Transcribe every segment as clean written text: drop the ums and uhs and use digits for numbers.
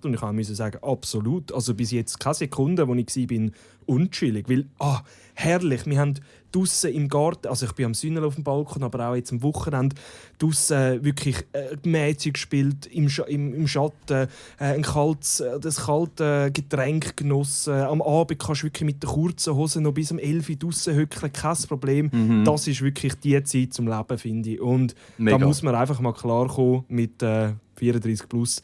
Und ich musste sagen, absolut. Also bis jetzt keine Sekunde, wo ich war, unchillig. Weil, herrlich, wir haben draussen im Garten, also ich bin am Sünnen auf dem Balkon, aber auch jetzt am Wochenende, draussen wirklich Mädchen gespielt, im Schatten, das kalte Getränk genossen. Am Abend kannst du wirklich mit den kurzen Hosen noch bis um 11 Uhr draussen hückeln, kein Problem. Das ist wirklich die Zeit zum Leben, finde ich. Und Mega. da muss man einfach mal klarkommen mit 34 plus.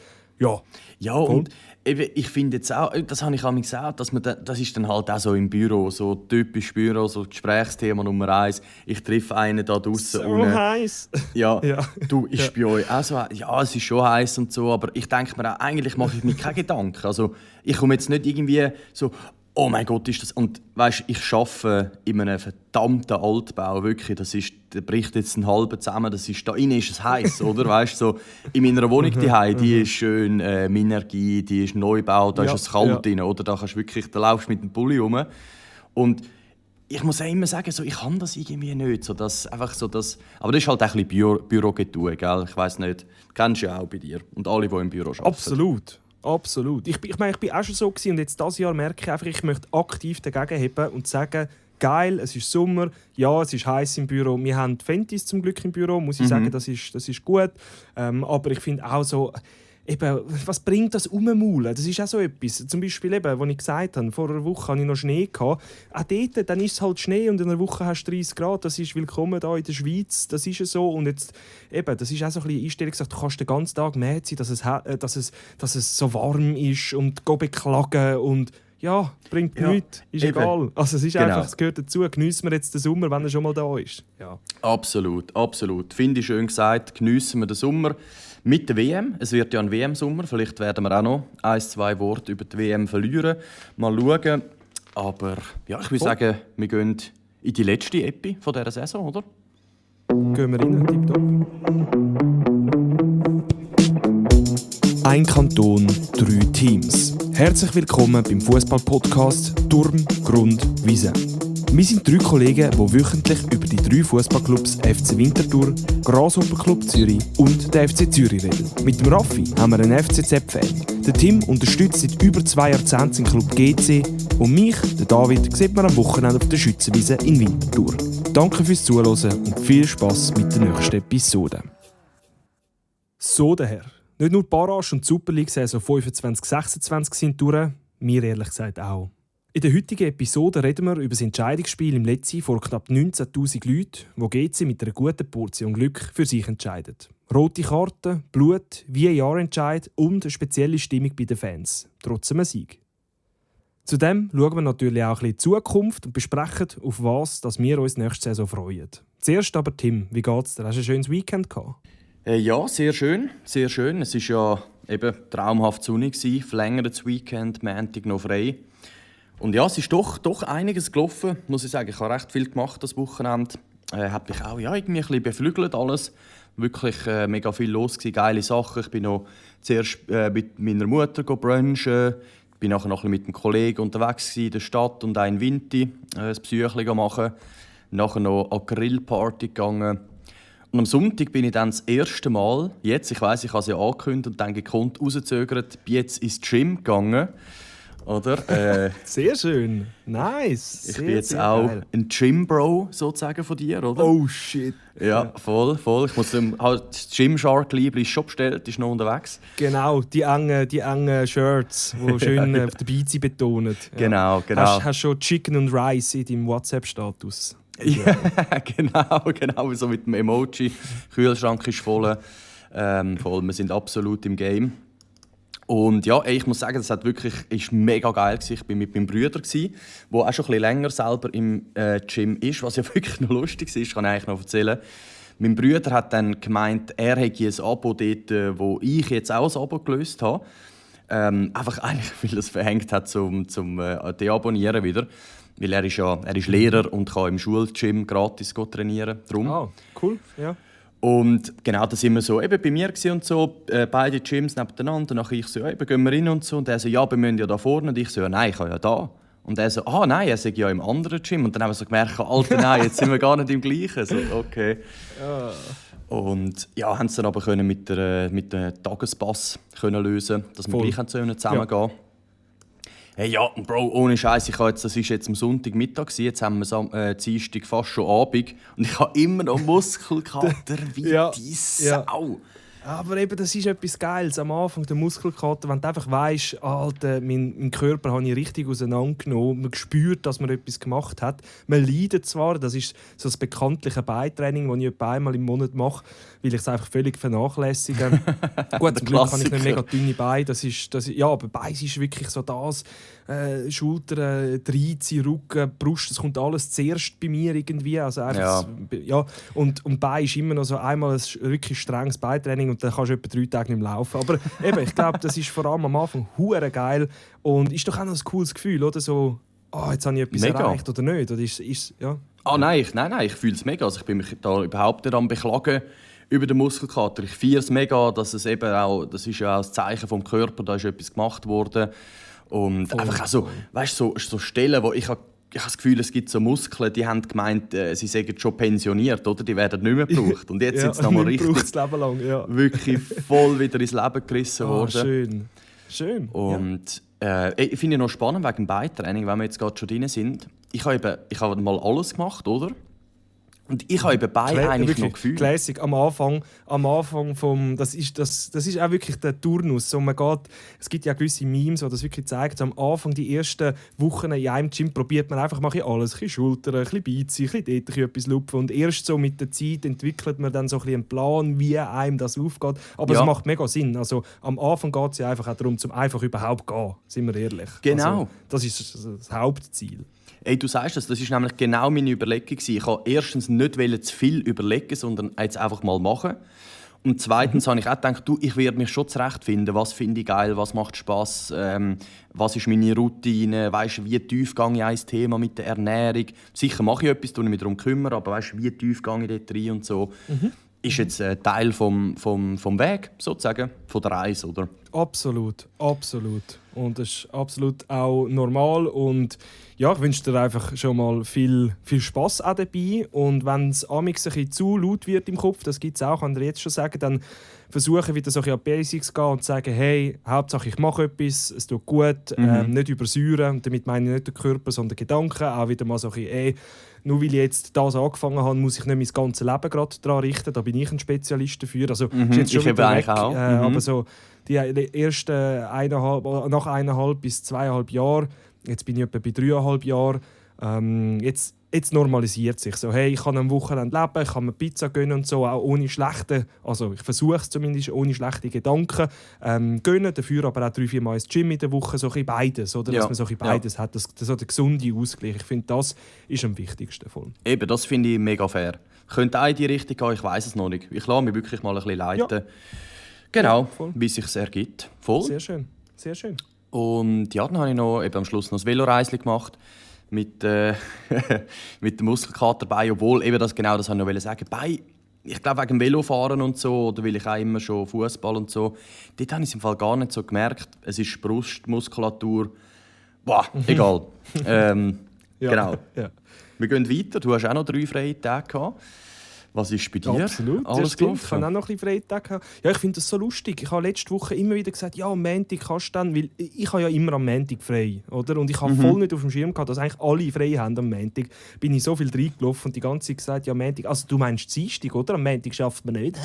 Ja, und eben, ich finde jetzt auch, das habe ich auch gesagt, dass das ist dann halt auch so im Büro, so typisch Büro, so Gesprächsthema Nummer 1. Ich treffe einen da draußen. So heiß. Ja, du, ist bei euch auch so, ja, es ist schon heiß und so, aber ich denke mir auch, eigentlich mache ich mir keine Gedanken. Also ich komme jetzt nicht irgendwie so, oh mein Gott, ist das... Und weißt, ich arbeite in einem verdammten Altbau, wirklich, der bricht jetzt einen halben zusammen, da innen ist es heiß, oder? Weißt, so, in meiner Wohnung die ist schön Minergie, die ist Neubau, da ist es kalt drin, oder? Da laufst du mit dem Pulli rum. Und ich muss auch immer sagen, so, ich kann das irgendwie nicht. Aber das ist halt auch ein bisschen Bürogetue, gell? Ich weiss nicht, kennst du ja auch bei dir und alle, die im Büro arbeiten. Absolut. Ich bin auch schon so gewesen, und jetzt dieses Jahr merke ich einfach, ich möchte aktiv dagegen heben und sagen, geil, es ist Sommer, ja, es ist heiß im Büro. Wir haben Fentis zum Glück im Büro, muss ich sagen, das ist gut. Aber ich finde auch so, eben, was bringt das Rummaulen? Das ist auch so etwas. Zum Beispiel, eben, als ich gesagt habe, vor einer Woche hatte ich noch Schnee. Auch dort, dann ist es halt Schnee und in einer Woche hast du 30 Grad. Das ist willkommen hier in der Schweiz. Das ist so. Und jetzt, eben, das ist auch so ein bisschen Einstellung, du kannst den ganzen Tag mähen sein, dass es so warm ist und go beklagen und ja, bringt nichts. Ist eben. Egal. Also es ist einfach, es gehört dazu. Geniessen wir jetzt den Sommer, wenn er schon mal da ist. Ja. Absolut. Finde ich schön gesagt. Geniessen wir den Sommer. Mit der WM. Es wird ja ein WM-Sommer. Vielleicht werden wir auch noch 1-2 Worte über die WM verlieren. Mal schauen. Aber ja, ich würde sagen, wir gehen in die letzte Epi von dieser Saison, oder? Gehen wir rein, tipptopp. Ein Kanton, 3 Teams. Herzlich willkommen beim Fußball-Podcast Turm, Grund, Wiese. Wir sind 3 Kollegen, die wöchentlich über die 3 Fußballclubs FC Winterthur, Grasshopper Club Zürich und der FC Zürich reden. Mit dem Raffi haben wir einen FCZ-Fan. Der Tim unterstützt seit über 2 Jahrzehnten den Club GC und mich, der David, sieht man am Wochenende auf der Schützenwiese in Winterthur. Danke fürs Zuhören und viel Spass mit der nächsten Episode. So daher. Nicht nur die Barrage und die Super League-Saison 25-26 sind durch, mir ehrlich gesagt auch. In der heutigen Episode reden wir über das Entscheidungsspiel im Letzi vor knapp 19'000 Leuten, wo GC mit einer guten Portion Glück für sich entscheidet. Rote Karten, Blut, VAR-Entscheid und eine spezielle Stimmung bei den Fans, trotz einem Sieg. Zudem schauen wir natürlich auch ein bisschen in die Zukunft und besprechen, auf was wir uns nächste Saison freuen. Zuerst aber Tim, wie geht's dir? Hast du ein schönes Weekend gehabt? Ja, sehr schön, sehr schön. Es war ja eben traumhaft sonnig, verlängertes Weekend, Montag noch frei. Und ja, es ist doch einiges gelaufen, muss ich sagen. Ich habe recht viel gemacht das Wochenende. Hat mich auch irgendwie ein bisschen beflügelt alles. Wirklich mega viel los gewesen, geile Sachen. Ich bin noch zuerst mit meiner Mutter brunchen. Ich bin nachher noch ein bisschen mit einem Kollegen unterwegs in der Stadt und ein Vinti ein Besuchchen machen. Nachher noch an die Grillparty gegangen. Und am Sonntag bin ich dann das erste Mal, ich weiss, ich habe es ja angekündigt und dann gekonnt rausgezögert, jetzt ins Gym gegangen. Oder? Sehr schön. Nice. Ich bin jetzt auch geil. Ein Gym-Bro sozusagen von dir, oder? Oh shit. Ja, voll. Ich muss halt das Gymshark-Liebli ist schon bestellt, ist noch unterwegs. Genau, die engen Shirts, die schön auf der Bizi betonen. Ja. Genau. Hast du schon Chicken und Rice in deinem WhatsApp-Status? Ja, genau, so mit dem Emoji. Kühlschrank ist voll. Wir sind absolut im Game. Und ja, ich muss sagen, das ist mega geil gewesen. Ich war mit meinem Bruder, der auch schon ein bisschen länger selber im Gym ist, was ja wirklich noch lustig ist, kann ich eigentlich noch erzählen. Mein Bruder hat dann gemeint, er hätte ein Abo dort, wo ich jetzt auch ein Abo gelöst habe. Einfach eigentlich, weil er es verhängt hat, zum Deabonnieren wieder. Weil er ist Lehrer und kann im Schulgym gratis trainieren. Drum. Ah, cool, ja. Und genau, da sind wir so eben bei mir und so, beide Gyms nebeneinander. Und dann ich so, eben, gehen wir rein und so. Und er so, ja, wir müssen ja da vorne. Und ich so, ja, nein, ich kann ja da. Und er so, nein, er sei ja im anderen Gym. Und dann haben wir so gemerkt, Alter, nein, jetzt sind wir gar nicht im gleichen. So, okay. Ja. Und ja, haben es dann aber können mit dem Tagespass können lösen, dass wir gleich zusammengehen können. Hey, ja, Bro, ohne Scheiß, das war jetzt am Sonntagmittag, jetzt haben wir Dienstag fast schon Abend und ich habe immer noch Muskelkater wie die Sau. Aber eben, das ist etwas Geiles am Anfang, der Muskelkater, wenn du einfach weisst, Alter, mein Körper habe ich richtig auseinandergenommen, man spürt, dass man etwas gemacht hat. Man leidet zwar, das ist so das bekanntliche Beintraining, das ich etwa einmal im Monat mache, weil ich es einfach völlig vernachlässige. Gut, zum Glück habe ich nicht mega dünne Beine, aber Bein ist wirklich so das, Schultern, Dreizi, Rücken, Brust, das kommt alles zuerst bei mir irgendwie. Also einfach und Bein ist immer noch so einmal ein wirklich strenges Beintraining und dann kannst du etwa 3 Tage nicht mehr laufen. Aber eben, ich glaube, das ist vor allem am Anfang hure geil und ist doch auch noch ein cooles Gefühl, oder? So, jetzt habe ich etwas erreicht oder nicht? Oder ist, ja. Nein, ich fühle es mega. Also ich bin mich da überhaupt nicht am Beklagen über den Muskelkater. Ich feiere es mega, dass es eben auch, das ist ja auch das Zeichen vom Körper, da ist etwas gemacht worden. Und voll, einfach auch so, weißt, so Stellen, wo ich habe das Gefühl, es gibt so Muskeln, die haben gemeint, sie seien schon pensioniert, oder? Die werden nicht mehr gebraucht. Und jetzt sind sie nochmal richtig das Leben lang, wirklich voll wieder ins Leben gerissen worden. Schön. Und ich finde es noch spannend wegen dem Beintraining, wenn wir jetzt gerade schon drin sind. Ich habe mal alles gemacht, oder? Und ich habe eben Beine eigentlich noch gefühlt. Classic. Am Anfang vom, das ist auch wirklich der Turnus. So, es gibt ja gewisse Memes, die das wirklich zeigen. So, am Anfang, die ersten Wochen in einem Gym, probiert man einfach mal alles. Ein bisschen Schultern, ein bisschen Bizeps, ein bisschen dort etwas lupfen. Und erst so mit der Zeit entwickelt man dann so ein bisschen einen Plan, wie einem das aufgeht. Aber es macht mega Sinn. Also, am Anfang geht es ja einfach auch darum, zum einfach überhaupt gehen. Sind wir ehrlich. Genau. Also, das ist das Hauptziel. Ey, du sagst das ist nämlich genau meine Überlegung. Ich wollte erstens nicht zu viel überlegen, sondern jetzt einfach mal machen. Und zweitens habe ich auch gedacht, ich werde mich schon zurechtfinden. Was finde ich geil, was macht Spass, was ist meine Routine, weißt, wie tief gehe ich ins Thema mit der Ernährung. Sicher mache ich etwas, tue ich mich darum kümmern, aber weißt, wie tief gehe ich dort rein und so. Ist jetzt ein Teil vom Weg, sozusagen, von der Reise, oder? Absolut. Und das ist absolut auch normal. Und ja, ich wünsche dir einfach schon mal viel Spass auch dabei. Und wenn es amigs ein bisschen zu laut wird im Kopf, das gibt es auch, kann ich jetzt schon sagen, dann versuchen wieder so ein bisschen an die Basics zu gehen und zu sagen, hey, Hauptsache ich mache etwas, es tut gut, nicht übersäuren. Und damit meine ich nicht den Körper, sondern Gedanken. Auch wieder mal so ein bisschen, nur weil ich jetzt das angefangen habe, muss ich nicht mein ganzes Leben gerade daran richten. Da bin ich ein Spezialist dafür. Also, ist jetzt schon wieder weg, auch. aber so die ersten nach 1,5 bis 2,5 Jahren, jetzt bin ich etwa bei 3,5 Jahren, jetzt normalisiert sich so. Hey, ich kann am Wochenende leben, ich kann mir Pizza gönnen und so, auch ohne schlechte, also ich versuche es zumindest, ohne schlechte Gedanken gönnen, dafür aber auch 3-4 Mal ins Gym in der Woche, so ein beides, oder? Dass man so ein beides hat, so der gesunde Ausgleich. Ich finde, das ist am wichtigsten davon. Eben, das finde ich mega fair. Könnte auch in die Richtung gehen, ich weiß es noch nicht. Ich lasse mich wirklich mal ein bisschen leiten. Ja. Genau, wie es sich ergibt. Voll. Sehr schön, sehr schön. Und ja, dann habe ich noch, eben am Schluss noch das Veloreisli gemacht mit dem Muskelkater Bein, obwohl eben das habe ich noch sagen. Bein, ich glaube wegen dem Velofahren und so, oder weil ich auch immer schon Fußball und so, dort habe ich es im Fall gar nicht so gemerkt. Es ist Brustmuskulatur. Boah, egal. Genau. Ja. Wir gehen weiter. Du hast auch noch 3 freie Tage gehabt. Was ist bei dir? Absolut, alles gut. Ich habe auch noch ein bisschen Freitag gehabt. Ja, ich finde das so lustig. Ich habe letzte Woche immer wieder gesagt, ja, am Montag kannst du dann, weil ich habe ja immer am Montag frei, oder? Und ich habe voll nicht auf dem Schirm gehabt, dass eigentlich alle frei haben am Montag. Bin ich so viel reingelaufen und die ganze Zeit gesagt, ja, Montag, also du meinst Dienstag, oder? Am Montag schafft man nicht.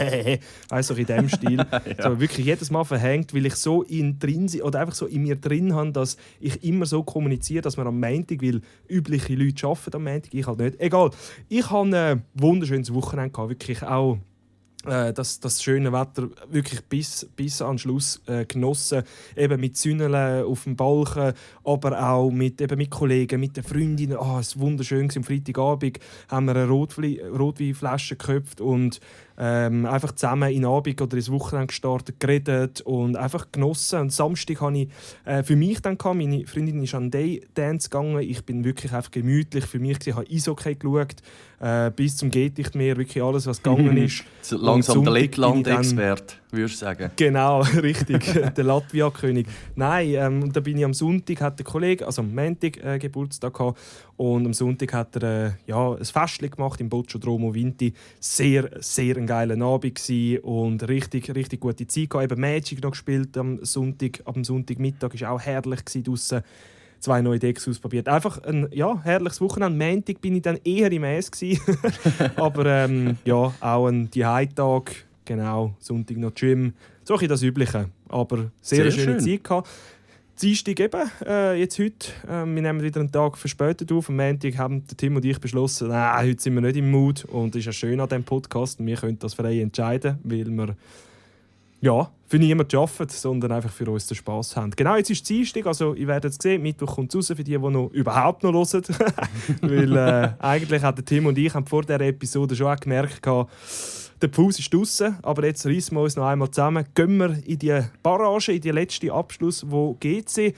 Weißt du, in diesem Stil. Ja. So, wirklich jedes Mal verhängt, weil ich so oder einfach so in mir drin habe, dass ich immer so kommuniziere, dass man am Montag, weil übliche Leute arbeiten am Montag, ich halt nicht. Egal. Ich habe ein wunderschönes Wochenende gehabt, wirklich auch das schöne Wetter wirklich bis an den Schluss genossen. Eben mit Sünneln auf dem Balken, aber auch mit Kollegen, mit den Freundinnen. Es war wunderschön. Am Freitagabend haben wir eine Rotweinflasche geköpft und Einfach zusammen in den Abend oder ins Wochenende gestartet, geredet und einfach genossen. Und Samstag habe ich für mich dann gehabt, meine Freundin ist an den Dance gegangen. Ich bin wirklich einfach gemütlich für mich gewesen, habe Eishockey geschaut, bis zum geht nicht mehr, wirklich alles, was gegangen ist. Langsam der Lettland-Experte, würdest du sagen. Genau, richtig, der Latvia-König. Nein, da bin ich am Sonntag, hat der Kollege, also am Montag Geburtstag gehabt, und am Sonntag hat er ein Festchen gemacht im Bocciodromo Vinti. Sehr, sehr ein geiler Abend gewesen und richtig, richtig gute Zeit gehabt. Eben Magic noch gespielt am Sonntag, ab dem Sonntagmittag, war auch herrlich draussen. 2 neue Decks ausprobiert. Einfach ein herrliches Wochenende. Am Montag bin ich dann eher im Eis aber auch ein High-Tag. Genau, Sonntag noch Gym. So ein bisschen das Übliche. Aber sehr schöne Zeit gehabt. Dienstag eben, jetzt heute, wir nehmen wieder einen Tag verspätet auf. Am Montag haben Tim und ich beschlossen, heute sind wir nicht im Mood. Und das ist ja schön an diesem Podcast. Wir können das frei entscheiden, weil wir für niemanden arbeiten, sondern einfach für uns den Spass haben. Genau, jetzt ist Dienstag, also ihr werdet es sehen, Mittwoch kommt es raus für die noch überhaupt noch hören. Weil eigentlich haben Tim und ich vor dieser Episode schon auch gemerkt, der Fuß ist draussen, aber jetzt reissen wir uns noch einmal zusammen. Gehen wir in die Barrage, in die letzte Abschluss, wo GC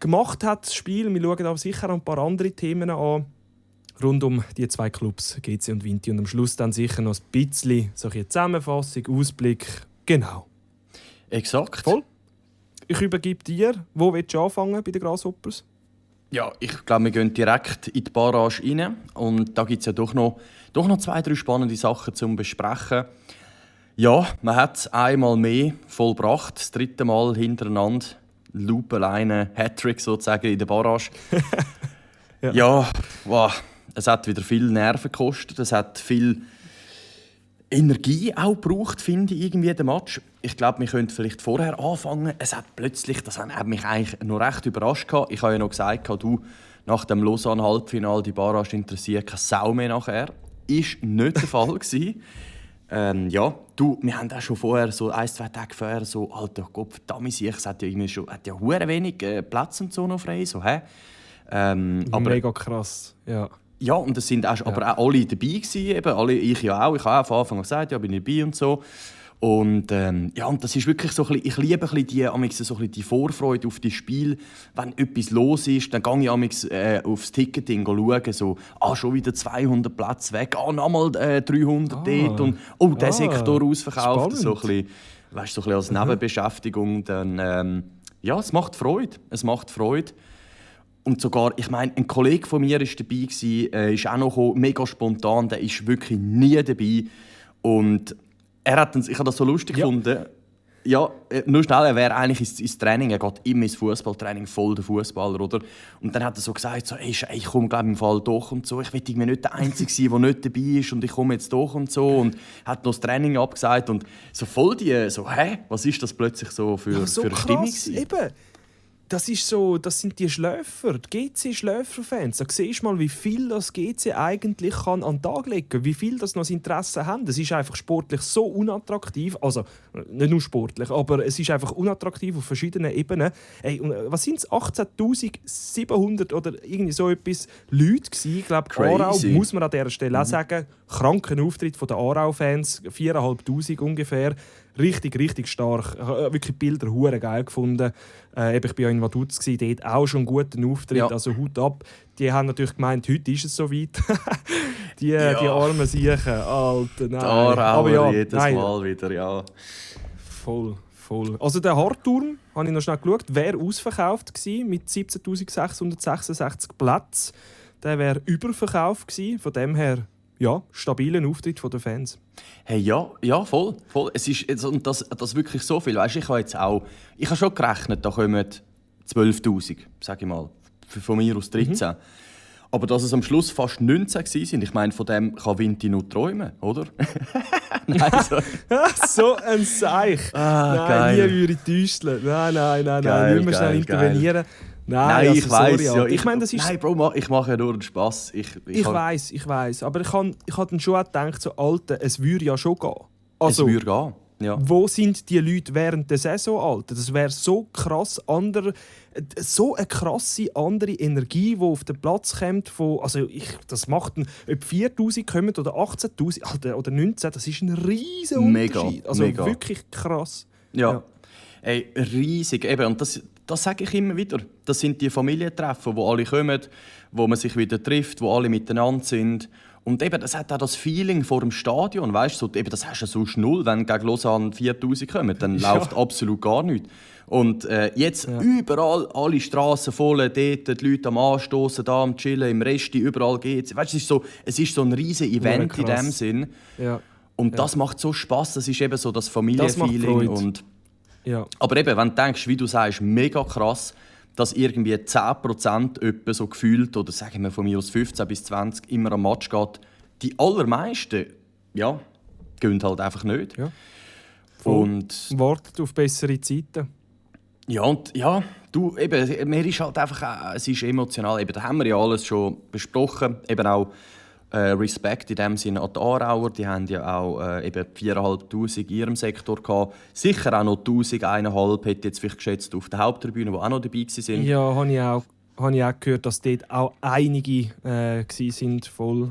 gemacht hat, das Spiel. Wir schauen aber sicher ein paar andere Themen an, rund um die 2 Clubs, GC und Vinti. Und am Schluss dann sicher noch ein bisschen so eine Zusammenfassung, Ausblick. Genau. Exakt. Voll. Ich übergebe dir. Wo willst du anfangen bei den Grasshoppers? Ja, ich glaube, wir gehen direkt in die Barrage rein. Und da gibt es ja doch noch 2, 3 spannende Sachen zum Besprechen. Ja, man hat es einmal mehr vollbracht. Das 3. Mal hintereinander. Lupenleine, Hattrick sozusagen in der Barrage. Wow. Es hat wieder viel Nerven gekostet. Es hat viel Energie auch gebraucht, finde ich, irgendwie der Match. Ich glaube, wir könnten vielleicht vorher anfangen. Es hat plötzlich, das hat mich eigentlich noch recht überrascht. Ich habe ja noch gesagt, du, nach dem Lausanne-Halbfinale, die Barrage interessiert keine Sau mehr nachher. Ist nicht der Fall gewesen. Wir haben auch schon vorher, so 1-2 Tage vorher, so, alter Gott, verdammt, es hat ja irgendwie schon hure wenig Plätze und so noch frei. So, aber mega krass, ja. Ja, und es sind aber auch alle dabei gewesen, eben. Ich ja auch. Ich habe von Anfang an gesagt, ja, bin ich dabei und so. Und und das ist wirklich so ein bisschen, ich liebe ein bisschen die Vorfreude auf das Spiel. Wenn etwas los ist, dann gehe ich aufs Ticketing schauen, so, schon wieder 200 Plätze weg, nochmal 300 dort und der Sektor ausverkauft. So ein bisschen, weißt, so ein bisschen als Nebenbeschäftigung. Dann, es macht Freude. Es macht Freude. Und sogar, ich meine, ein Kollege von mir war dabei, ist auch noch gekommen, mega spontan, der ist wirklich nie dabei. Und ich habe das so lustig gefunden. Ja, nur schnell, er wäre eigentlich ins Training, er geht immer ins Fußballtraining, voll der Fußballer, oder? Und dann hat er so gesagt, so, ich komme glaube im Fall doch und so, ich will irgendwie nicht der Einzige sein, der nicht dabei ist und ich komme jetzt doch und so. Und hat noch das Training abgesagt und so voll was ist das plötzlich so für eine Stimmung? Eben. Das sind die Schläfer, die GC-Schläfer-Fans. Da siehst du mal, wie viel das GC eigentlich an den Tag legen kann, wie viel das noch das Interesse haben. Es ist einfach sportlich so unattraktiv, also nicht nur sportlich, aber es ist einfach unattraktiv auf verschiedenen Ebenen. Hey, und was sind es? 18'700 oder irgendwie so etwas Leute gewesen. Ich glaube, Aarau, muss man an dieser Stelle auch sagen, kranken Auftritt der Aarau-Fans, 4'500 ungefähr. Richtig, richtig stark. Ich habe wirklich Bilder hure geil gefunden. Ich war ja in Vaduz, dort auch schon einen guten Auftritt, also Hut ab. Die haben natürlich gemeint, heute ist es soweit. die armen Siechen, Alter, nein. Aber jedes Mal wieder, ja. Voll. Also der Hartturm, habe ich noch schnell geschaut, wäre ausverkauft gewesen mit 17'666 Plätzen. Der wäre überverkauft gewesen, von dem her... Ja, stabilen Auftritt der Fans. Hey, ja, voll. Es ist und das wirklich so viel. Weißt, ich habe schon gerechnet, da kommen 12'000, sage ich mal, von mir aus 13. Aber dass es am Schluss fast 19 waren, ich meine, von dem kann Vinti nur träumen, oder? Nein, so ein Seich. Nein, nie würde ich täuscheln. Nein, nicht mehr schnell intervenieren. Nein, ich weiss. Ja, Nein, Bro, ich mache ja nur einen Spass. Ich weiss. Aber ich habe dann schon gedacht, so, Alter, es würde ja schon gehen. Also, es würde gehen. Ja. Wo sind die Leute während der Saison, Alter? Das wäre so krass so eine krasse andere Energie, die auf den Platz kommt. Das macht ob 4'000 kommen oder 18'000 Alter, oder 19, das ist ein riesen Unterschied. Mega. Wirklich krass. Ja. Ey, riesig. Eben, und das sage ich immer wieder. Das sind die Familientreffen, wo alle kommen, wo man sich wieder trifft, wo alle miteinander sind. Und eben, das hat auch das Feeling vor dem Stadion. Weißt du, eben, das hast du sonst null. Wenn gegen Lausanne 4'000 kommen, dann läuft absolut gar nichts. Und jetzt überall, alle Straßen voll, dort die Leute am Anstoßen, da am Chillen, im Rest, überall geht's. Weißt du, es ist so ein riesiges Event in dem Sinn. Ja. Und das macht so Spass. Das ist eben so das Familienfeeling. Und ja. aber eben, wenn du denkst, wie du sagst, mega krass, dass irgendwie 10% etwa so gefühlt, oder sagen wir von mir aus 15 bis 20, immer am Match geht. Die allermeisten, ja, gehen halt einfach nicht. Ja. Und wartet auf bessere Zeiten. ja, und ja, du, eben, mir ist halt einfach, es ist emotional. Eben, da haben wir ja alles schon besprochen. Eben auch Respekt in dem Sinne an die Aarauer. Die haben ja auch eben 4'500 in ihrem Sektor gehabt. Sicher auch noch 1'000, 1'500 hätte jetzt vielleicht geschätzt auf der Haupttribüne, die auch noch dabei waren. Ja, habe ich auch gehört, dass dort auch einige sind voll.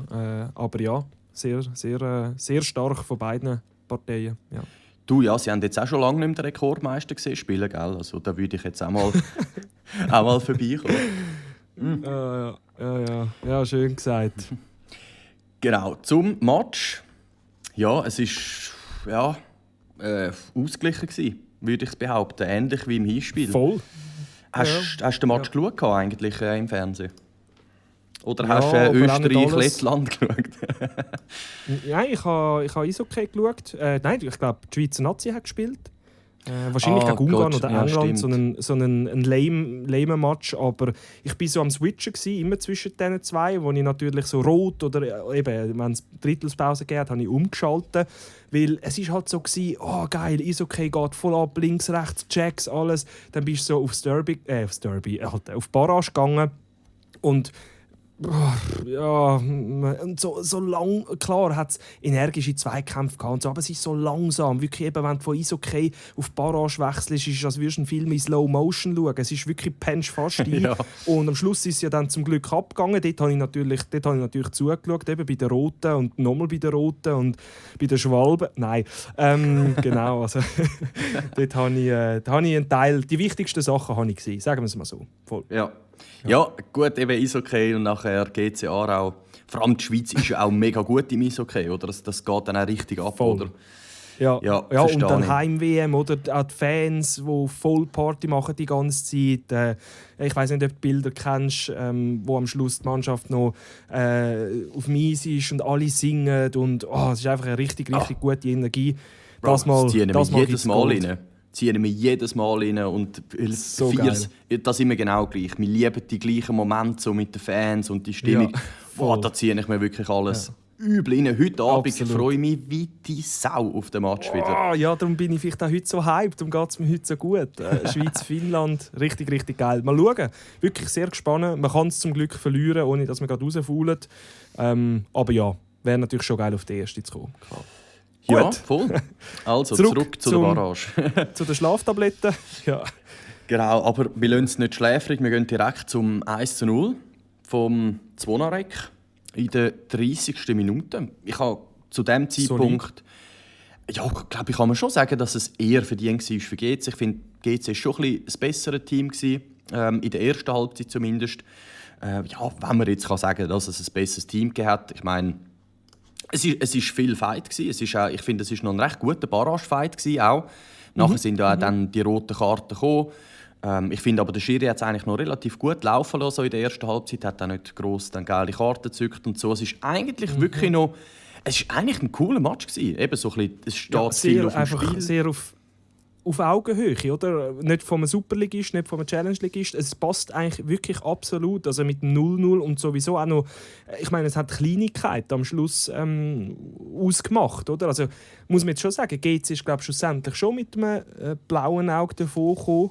Aber ja, sehr stark von beiden Parteien. Ja. Du, ja, sie haben jetzt auch schon lange nicht mehr den Rekordmeister gesehen spielen, gell? Also da würde ich jetzt auch mal, auch mal vorbeikommen. Ja, schön gesagt. Genau, zum Match. Ja, es war ausgeglichen gewesen, würde ich behaupten. Ähnlich wie im Hinspiel. Voll. Hast du den Match geschaut eigentlich im Fernsehen? Oder Ja, hast du aber auch nicht Österreich-Lettland geschaut? Ja, ich habe Eishockey geschaut. Nein, ich glaube, die Schweizer Nazi hat gespielt. Wahrscheinlich gegen Ungarn oder England, so ein lame Match. Aber ich war so am Switchen, immer zwischen diesen zwei, wo ich natürlich so rot oder eben, wenn es Drittelspause gab, habe ich umgeschaltet. Weil es war halt so, oh geil, Eishockey geht voll ab, links, rechts, Checks, alles. Dann bist du so auf Barrage gegangen. Und ja, und so lang, klar hat es energische Zweikämpfe gehabt und so, aber es ist so langsam. Wirklich eben, wenn du von Eishockey auf Barrage wechselst, ist es, als würdest du einen Film in Slow Motion schauen. Es ist wirklich, pennst fast ein. Ja. Und am Schluss ist es ja dann zum Glück abgegangen. Dort habe ich natürlich zugeschaut, eben bei den Roten und nochmal bei den Roten und bei den Schwalben. Nein, genau. Also, dort habe ich einen Teil, die wichtigsten Sachen habe ich gesehen, sagen wir es mal so. Voll. Ja, gut, eben Eishockey und nachher GC Aarau. Vor allem die Schweiz ist ja auch mega gut im Eishockey, oder? Das geht dann auch richtig ab, voll. oder? Ja, und dann Heim-WM, oder auch die Fans, die voll Party machen die ganze Zeit. Ich weiß nicht, ob du die Bilder kennst, wo am Schluss die Mannschaft noch auf dem Eis ist und alle singen. Und es ist einfach eine richtig gute Energie. Bro, das ziehen wir jedes Mal rein und so das immer genau gleich. Wir lieben die gleichen Momente so mit den Fans und die Stimmung. Ja, da ziehe ich mir wirklich alles übel rein. Heute Abend freue ich mich wie die Sau auf den Match wieder. Ja, darum bin ich vielleicht auch heute so hyped, darum geht es mir heute so gut. Schweiz-Finnland, richtig geil. Mal schauen, wirklich sehr gespannt. Man kann es zum Glück verlieren, ohne dass man gerade rausfaulen. Aber ja, wäre natürlich schon geil, auf die erste zu kommen. Klar. Ja, Gut. voll. Also zurück zu der Barrage. Zu den Schlaftabletten. Ja. Genau, aber wir lassen es nicht schläfrig. Wir gehen direkt zum 1:0 vom Zvonarek in der 30. Minute. Ich habe zu diesem Zeitpunkt, glaube ich, kann man schon sagen, dass es eher verdient war für GC. Ich finde, GC war schon ein bisschen das bessere Team gewesen, in der ersten Halbzeit zumindest. Wenn man jetzt sagen kann, dass es ein besseres Team gegeben hat. Ich meine, es ist viel Fight gewesen. Ich finde, es war noch ein recht guter Barrage-Fight auch. Nachher sind ja dann die roten Karten gekommen. Ich finde aber, der Schiri hat es eigentlich noch relativ gut laufen lassen so in der ersten Halbzeit. Hat auch nicht gross dann gelbe Karten gezückt und so. Es ist eigentlich wirklich noch, es ist eigentlich ein cooler Match gewesen. Eben so ein bisschen, es steht viel auf dem Spiel. Sehr auf Augenhöhe, oder? Nicht vom Superligist, nicht vom Challenge-Ligist. Es passt eigentlich wirklich absolut. Also mit 0-0 und sowieso auch noch, ich meine, es hat Kleinigkeit am Schluss ausgemacht, oder? Also muss man jetzt schon sagen, GC ist, glaube ich, schlussendlich schon mit einem blauen Auge davon gekommen.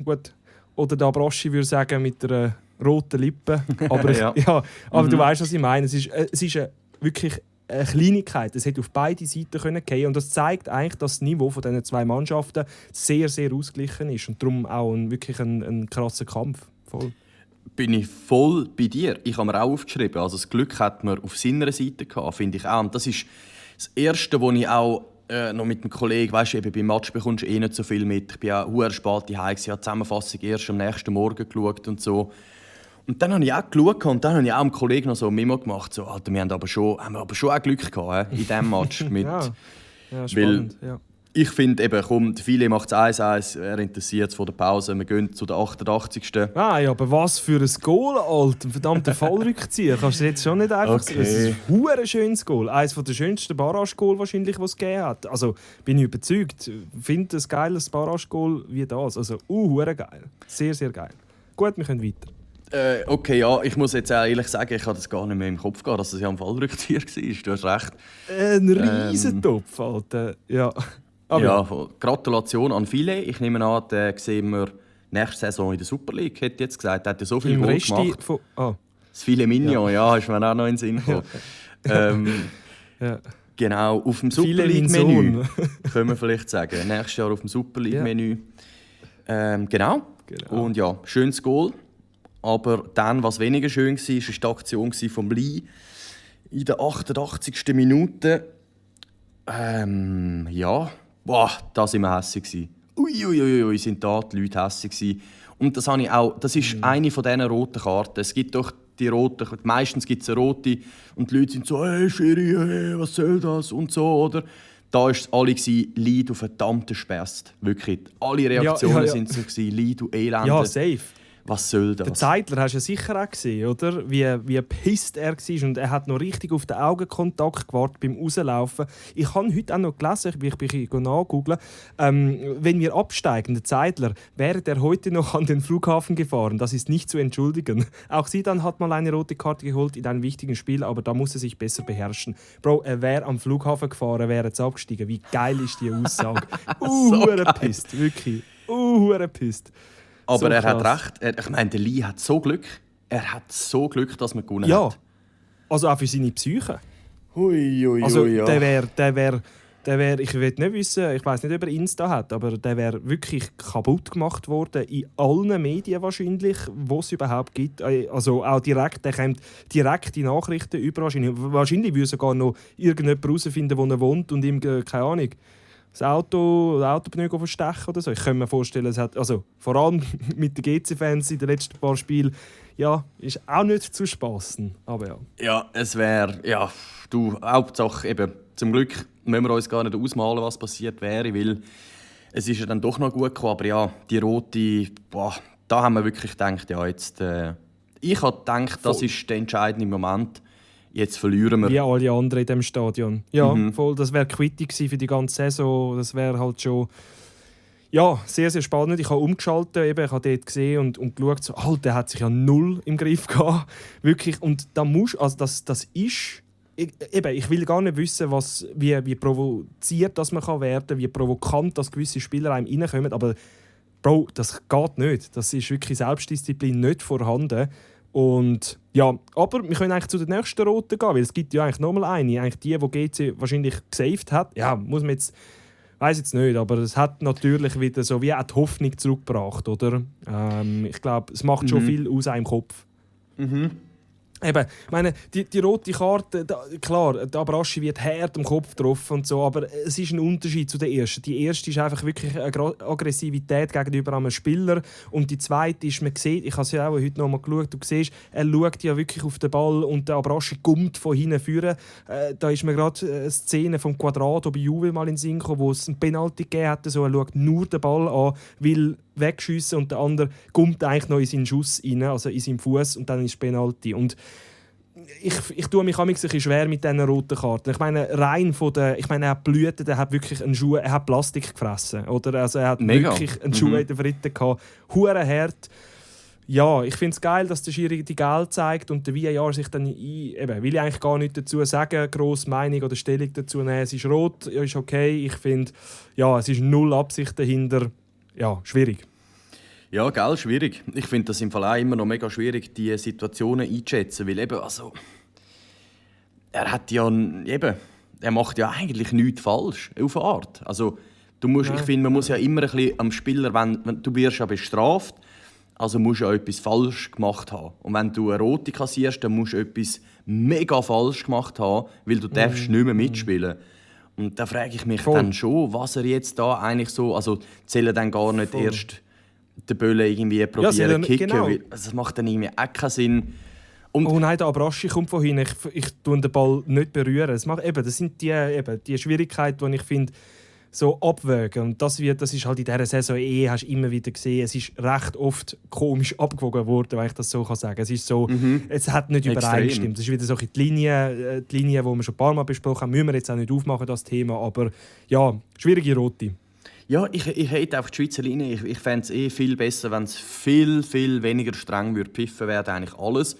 Gut, oder der Abraschi würde sagen, mit einer roten Lippe. Aber, aber du weißt, was ich meine. Es ist wirklich eine Kleinigkeit. Es hätte auf beide Seiten fallen können. Und das zeigt eigentlich, dass das Niveau von diesen zwei Mannschaften sehr, sehr ausgeglichen ist. Und darum auch wirklich ein krasser Kampf. Voll. Bin ich voll bei dir. Ich habe mir auch aufgeschrieben, also das Glück hat man auf seiner Seite gehabt, finde ich auch. Und das ist das Erste, wo ich auch noch mit einem Kollegen, weißt du, eben beim Match bekommst du nicht so viel mit. Ich bin auch sehr spät zu Hause, ich habe die Zusammenfassung erst am nächsten Morgen geschaut und so. Und dann habe ich auch geschaut und dann habe ich auch einem Kollegen noch so ein Memo gemacht, so, Alter, wir haben aber schon auch Glück gehabt in diesem Match. Mit, ja, spannend. weil ich finde eben, komm, viele macht es 1-1, er interessiert es vor der Pause, wir gehen zu der 88. Ah, ja, aber was für ein Goal, Alter. Verdammter Fallrückzieher. Kannst du jetzt schon nicht einfach sagen. Es ist ein schönes Goal. Eines der schönsten Barrage-Goal wahrscheinlich, was es gegeben hat. Also bin ich überzeugt. Ich finde ein geiles Barrage-Goal wie das. Also, geil. Sehr, sehr geil. Gut, wir können weiter. Okay, ja, ich muss jetzt auch ehrlich sagen, ich habe das gar nicht mehr im Kopf gehabt, dass das ja ein Fallrückzieher war. Du hast recht. Ein Riesentopf, Alter. Ja. Aber ja, Gratulation an viele. Ich nehme an, den sehen wir nächste Saison in der Super League. Hätte ich jetzt gesagt, er hat ja so viel Goal gemacht. Das viele Mignon, ja, ist mir auch noch in den Sinn gekommen. Genau, auf dem Super League-Menü können wir vielleicht sagen. Nächstes Jahr auf dem Super League-Menü. Genau. Und ja, schönes Goal. Aber dann, was weniger schön war, war die Aktion von Lee in der 88. Minute. Ja, boah, da waren wir hässig. Uiuiui, sind da die Leute hässig. Und das habe ich auch. Das ist eine von diesen roten Karten. Es gibt doch die roten, meistens gibt es eine rote und die Leute sind so, hey Schiri, hey, was soll das und so, oder? Da war es alle, Lee, du verdammter Spast. Wirklich. Alle Reaktionen sind so, Lee, du Elende. Ja, safe. Was soll das? Der Zeitler hast du ja sicher auch gesehen, oder? Wie pisst er war. Und er hat noch richtig auf den Augenkontakt gewartet beim Rauslaufen. Ich habe heute auch noch gelesen, ich bin nachgoogeln, wenn wir absteigen, der Zeitler, wäre der heute noch an den Flughafen gefahren. Das ist nicht zu entschuldigen. Auch Zidane hat mal eine rote Karte geholt in einem wichtigen Spiel, aber da muss er sich besser beherrschen. Bro, er wäre am Flughafen gefahren, wäre jetzt abgestiegen. Wie geil ist die Aussage? So pisst, wirklich. Pisst. Aber so er hat recht. Ich meine, der Lee hat so Glück. Er hat so Glück, dass man gewonnen hat. Ja, also auch für seine Psyche. Also ja. Der wär, ich will nicht wissen, ich weiß nicht, ob er Insta hat, aber der wäre wirklich kaputt gemacht worden in allen Medien wahrscheinlich, wo es überhaupt gibt. Also auch direkt, der kommt direkt die Nachrichten über. Wahrscheinlich würde sogar noch irgendjemand herausfinden, wo er wohnt und ihm, keine Ahnung, das Auto verstechen oder so. Ich kann mir vorstellen, es hat, also vor allem mit den GC-Fans in den letzten paar Spielen, ja, ist auch nicht zu spassen. Aber ja. Ja, es wäre, ja, du, Hauptsache eben, zum Glück müssen wir uns gar nicht ausmalen, was passiert wäre, weil es ist ja dann doch noch gut gekommen. Aber ja, die rote, boah, da haben wir wirklich gedacht, ja, jetzt, ich habe gedacht, das ist der entscheidende Moment. Jetzt verlieren wir. Wie alle anderen in diesem Stadion. Ja, voll. Das wäre Quittung für die ganze Saison. Das wäre halt schon ja, sehr, sehr spannend. Ich habe umgeschaltet, eben, ich habe dort gesehen und geschaut, so, Alter, der hat sich ja null im Griff gehabt. Wirklich. Und da musst, also das ist... Ich will gar nicht wissen, wie provoziert das man werden kann, wie provokant dass gewisse Spieler einem reinkommen. Aber Bro, das geht nicht. Das ist wirklich Selbstdisziplin nicht vorhanden. Und ja, aber wir können eigentlich zu der nächsten Roten gehen, weil es gibt ja eigentlich nochmal eine, eigentlich die GC wahrscheinlich gesaved hat. Ja, muss man jetzt, weiß jetzt nicht, aber es hat natürlich wieder so wie auch die Hoffnung zurückgebracht, oder? Ich glaube, es macht schon viel aus einem Kopf. Eben, ich meine, die rote Karte, klar, der Abraschi wird hart am Kopf getroffen und so, aber es ist ein Unterschied zu der ersten. Die erste ist einfach wirklich eine Aggressivität gegenüber einem Spieler und die zweite ist, man sieht, ich habe es ja auch heute noch mal geschaut, du siehst, er schaut ja wirklich auf den Ball und der Abraschi kommt von hinten führen. Da ist mir gerade eine Szene vom Quadrato bei Juve mal in den Sinn gekommen, wo es einen Penalty gegeben hat, so, er schaut nur den Ball an, will wegschiessen und der andere kommt eigentlich noch in seinen Schuss rein, also in seinen Fuß und dann ist es Penalty. Und ich tue mich ein bisschen schwer mit diesen roten Karten. Ich meine, rein von der, ich meine, er hat Blüten, er hat wirklich einen Schuh, er hat Plastik gefressen, oder? Also er hat wirklich einen Schuh in der Fritten gehabt, hure hart. Ja, ich finde es geil, dass der Schiri die Gel zeigt und der VAR sich dann eben, will ich eigentlich gar nichts dazu sagen, grosse Meinung oder Stellung dazu nehmen. Es ist rot, ja, ist okay. Ich finde, ja, es ist null Absicht dahinter. Ja, schwierig. Ja, gell, schwierig. Ich finde das im Fall auch immer noch mega schwierig, die Situationen einzuschätzen, weil eben, also er hat ja eben, er macht ja eigentlich nichts falsch auf eine Art. Also, ich finde, man muss ja immer ein bisschen am Spieler, wenn du wirst ja bestraft, also musst du ja etwas falsch gemacht haben. Und wenn du eine rote kassierst, dann musst du etwas mega falsch gemacht haben, weil du darfst nicht mehr mitspielen. Und da frage ich mich dann schon, was er jetzt da eigentlich so, also zählen dann gar nicht erst den Böllen irgendwie probieren zu kicken. Genau. Das macht dann irgendwie auch keinen Sinn. Und nein, der Abraschi kommt vorhin. Ich tue den Ball nicht berühren. Das sind die Schwierigkeiten, die ich finde, so abwägen. Und das ist halt in dieser Saison hast du immer wieder gesehen. Es ist recht oft komisch abgewogen worden, wenn ich das so sagen kann. Es ist so, es hat nicht übereingestimmt. Es ist wieder so die Linie, die wir schon ein paar Mal besprochen haben. Müssen wir jetzt auch nicht aufmachen, das Thema. Aber ja, schwierige Rote. Ja, ich hätte auf die Schweizer Linie. Ich fände es viel besser, wenn es viel, viel weniger streng würde pfiffen werden, eigentlich alles.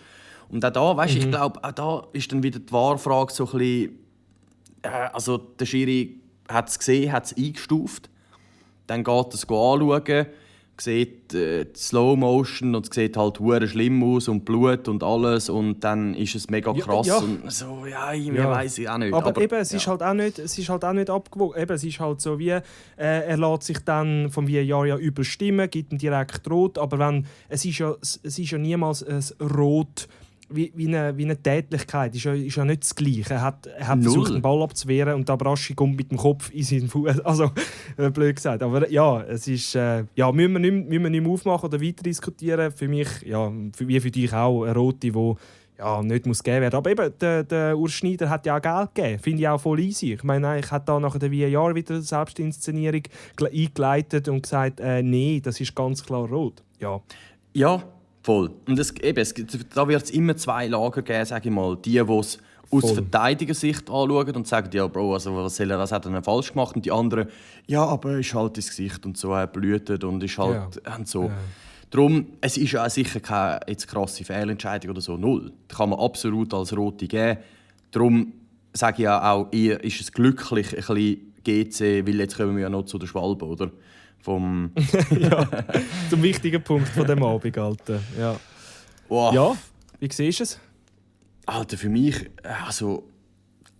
Und auch da, weißt, ich glaube, auch da ist dann wieder die Wahrfrage so ein bisschen, also der Schiri hat es gesehen, hat es eingestuft. Dann geht er es anschauen, sieht die Slow Motion und es sieht halt hure schlimm aus und Blut und alles und dann ist es mega krass und so, weiss ich auch nicht. Aber eben, es ist halt auch nicht abgewogen. Eben, es ist halt so wie, er lässt sich dann vom VAR ja überstimmen, gibt ihm direkt Rot, aber es ist ja niemals ein Rot wie eine Tätlichkeit. Ist ja nicht das Gleiche. Er hat versucht, den Ball abzuwehren und der Abraschi kommt mit dem Kopf in seinen Fuß. Also, blöd gesagt. Aber ja, es ist... müssen wir nicht mehr aufmachen oder weiter diskutieren. Für mich, wie für dich auch, eine Rote, die nicht muss gegeben werden. Aber eben, der Urs Schneider hat ja auch Geld gegeben. Finde ich auch voll easy. Ich meine, ich habe da nach der VAR wieder eine Selbstinszenierung eingeleitet und gesagt, nein, das ist ganz klar rot. Ja. Voll. Und da wird es immer zwei Lager geben, sage ich mal. Die es aus Verteidigersicht anschauen und sagen, ja Bro, also was hat er denn falsch gemacht? Und die anderen, ja, aber er ist halt ins Gesicht und so, er blutet und ist halt und so. Ja. Darum, es ist ja sicher keine jetzt krasse Fehlentscheidung oder so, null. Das kann man absolut als Rote geben. Darum sage ich ja auch, eher ist es glücklich ein bisschen GC, weil jetzt kommen wir ja noch zu der Schwalbe, oder? Zum wichtigen Punkt von dem Abend, Alter. Ja. Wow. Ja, wie siehst du es? Alter, für mich, also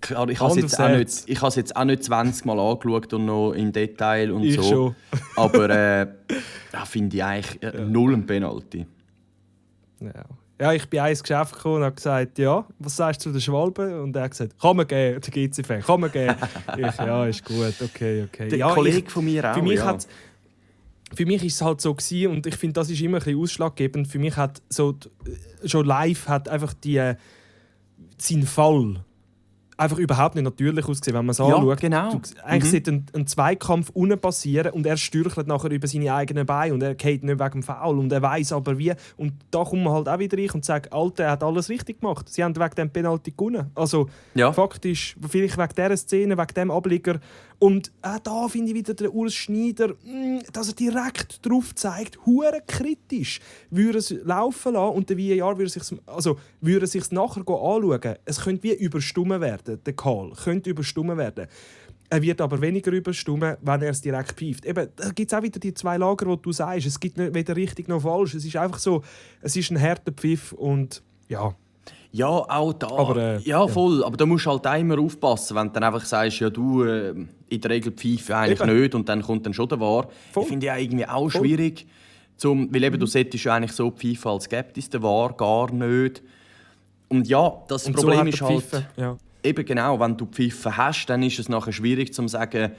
klar, ich habe es jetzt auch nicht 20 Mal angeschaut und noch im Detail und ich so. Schon. Aber finde ich eigentlich null ein Penalty. Ja, ich bin ins Geschäft gekommen und habe gesagt, ja, was sagst du zu der Schwalbe? Und er hat gesagt, kann man geben, der GC-Fan, kann man geben. Ja, ist gut, okay. Der Kollege von mir auch, Für mich war es halt so gewesen, und ich finde, das ist immer ein bisschen ausschlaggebend. Für mich hat so schon live hat einfach sein Fall einfach überhaupt nicht natürlich ausgesehen, wenn man es anschaut. Genau. Eigentlich sollte ein Zweikampf unten passieren und er stürchelt nachher über seine eigenen Beine und er geht nicht wegen dem Foul und er weiß aber wie. Und da kommt man halt auch wieder rein und sagt, Alter, er hat alles richtig gemacht. Sie haben wegen dem Penalty gewonnen. Also faktisch, vielleicht wegen dieser Szene, wegen dem Ableger. Und auch da finde ich wieder der Urs Schneider, dass er direkt drauf zeigt, hure kritisch, würde es laufen lassen und der VAR würde es sich nachher anschauen. Es könnte wie überstimmen werden, der Call könnte überstimmen werden. Er wird aber weniger überstimmen, wenn er es direkt pfeift. Eben, da gibt es auch wieder die zwei Lager, die du sagst. Es gibt nicht weder richtig noch falsch. Es ist einfach so, es ist ein harter Pfiff und ja. Ja, auch da. Aber, voll. Aber da musst du halt auch immer aufpassen, wenn du dann einfach sagst, ja du, in der Regel pfeife eigentlich nicht und dann kommt dann schon der VAR. Ich finde ja irgendwie auch schwierig, weil eben, du solltest ja eigentlich so pfeifen, als gäbe es den VAR gar nicht. Und ja, das und Problem so ist halt, eben genau, wenn du Pfeifen hast, dann ist es nachher schwierig zu sagen,